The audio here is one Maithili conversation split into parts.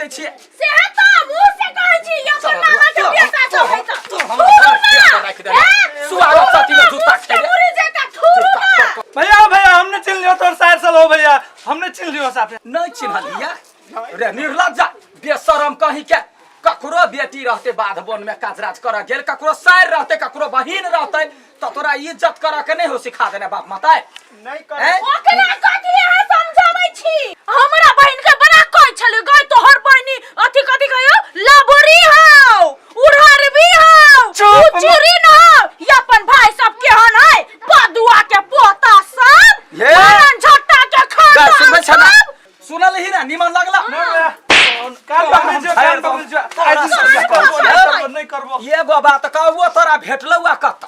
दै छियै। से तो मुंह से कहै छी, ई अपन मामा के बेटा सब है त तू हमरा घर ठेक के राखि देले। सुआगत साथी में जूता खेले। मुरी जेता ठुरू ना। भैया, भैया, हमने चिन्ह लियो तोर सार साल हो। भैया, हमने चिन्ह लियो साफे। नहीं चिन्हलिया रे निर्लज्जा, बेशरम कहीं के। ककरो बेटी रहते बाध वन में काज राज कर गेल, ककरो सार रहते, ककरो बहिन रहते, तो तोरा इज्जत कर के नहीं हो सिखा देने बाप माता? नहीं कर। हैं? ओकरा कथी अहाँ समझाबै छी? हमरा बहिन के बड़ा कहै छलै, गय तोहर बहिनी अथी कथी कहियो लबरी हौ, उड़हरबी हौ। चुप। उचुरी न हौ। ई अपन भाई सब केहन है, पदुआ के पोता सब। ये। मरण झट्टा के गए, खानदान सुनबै छै ना? सब। सुनल ही ना निमन लगला? कान पकड़े जो, कान पकड़े जो। आज तोरा नहीं करबो, नहीं करबो, नहीं करबो। एगो बात कहबो, तोरा भेटलौ आ कत?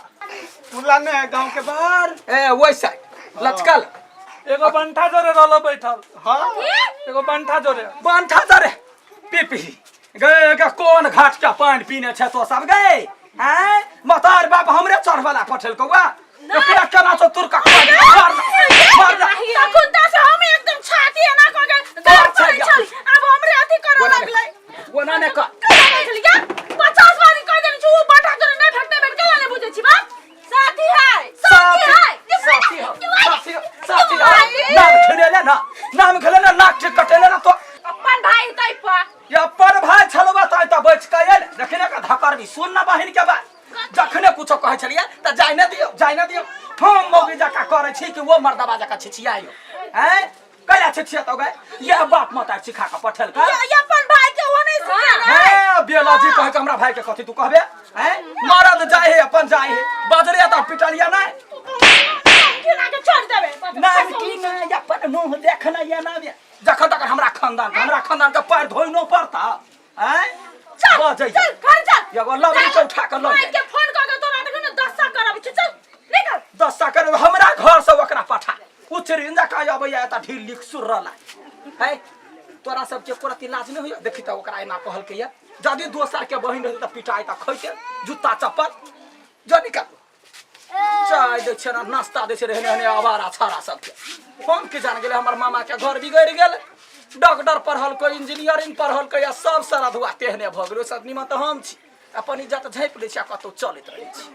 पुला में है, गांव के बाहर। ए, ओइ साइड लचकल। एगो बंठा जोरे रहलो बैठल। हाँ। एगो बंठा जोरे। बंठा जरे पीपी गए गे, कोन घाट के पानि पीने छै तो सब गए हैं? मतार बाप हमरे चढ़वला पठेलकौ वा, एकरा केना छौ तुर का मार मार। तखन तऽ से हम एकदम छाती एना कऽ के गाड़ अच्छा, पड़ै या। छली, आब हमरे अथी करऽ लगलै। ओना ने कर। केना नहि छली गे? 50 बारी कहि देने छी, ओ बाटा तोरे नहि भेटतै, भेट केना नहि बुझै छी बात? साथी है, साथी है। साथी हो, साथी हो, साथी हो। नाम खेले ना, नाम खेले ना, नाक ठीक कटेले ना तो। अपन भाई तै पर। ये अपन भाई छलबा त त बच के आयल देखने का धकर भी। सुन ना बहिन के बात, जखने कुछो कहै छलियै त जाय न दियो, जाय न दियो। हम मौगी जका करै छी कि वो मर्दबा जका छिछियाइयो हैं? कैला छिछियतो गए? ये बाप मतार सिखा के पठेल का। ये अपन भाई के वो नहीं सिखेने है। हे बेलाजी कहे के हमरा भाई के कथी तू कहबे हैं? मरद जाय है, अपन जाय है, बजरे त पिटलिया नहीं। केना के छोड़ देबै? नाम की नहीं, अपन मुंह देखना या ना जखन तक हमरा खानदान, हमरा खानदान के पैर धोइनो पड़ता हैं? चल। बजै। चल, घर चल। एगो लवली के उठा के लऽ माई जाइ। के फोन कऽ के तोरा देखो ने दस्सा कराबै छी, चल निकल। दस्ता कर हमरा घर से ओकरा पठा। उचरिन जकाँ अबैया एतऽ ढील लिख सुर रहला है। तोरा सबके एको रत्ती लाज नहि होइया? देखी तऽ, ओकरा एना कहलकैया, यदि दोसर के बहिन रहतै तऽ पिटाइ तऽ खैते जूता चप्पल। जो निकल। चाय दै छै ना नाश्ता दै छै एहने एहने आवारा छाड़ा सबके। हम की जान गेलै, हमर मामा के घर बिगड़ि गेल। डॉक्टर पढ़लकै, इंजीनियरिंग पढ़लकै, आ सब सारा धुआ तेहने भऽ गेलै। ओहि सब निमन तऽ हम छी, अपन इज्जत झाँपि लै छी आ कतहु चलैत रहै छी।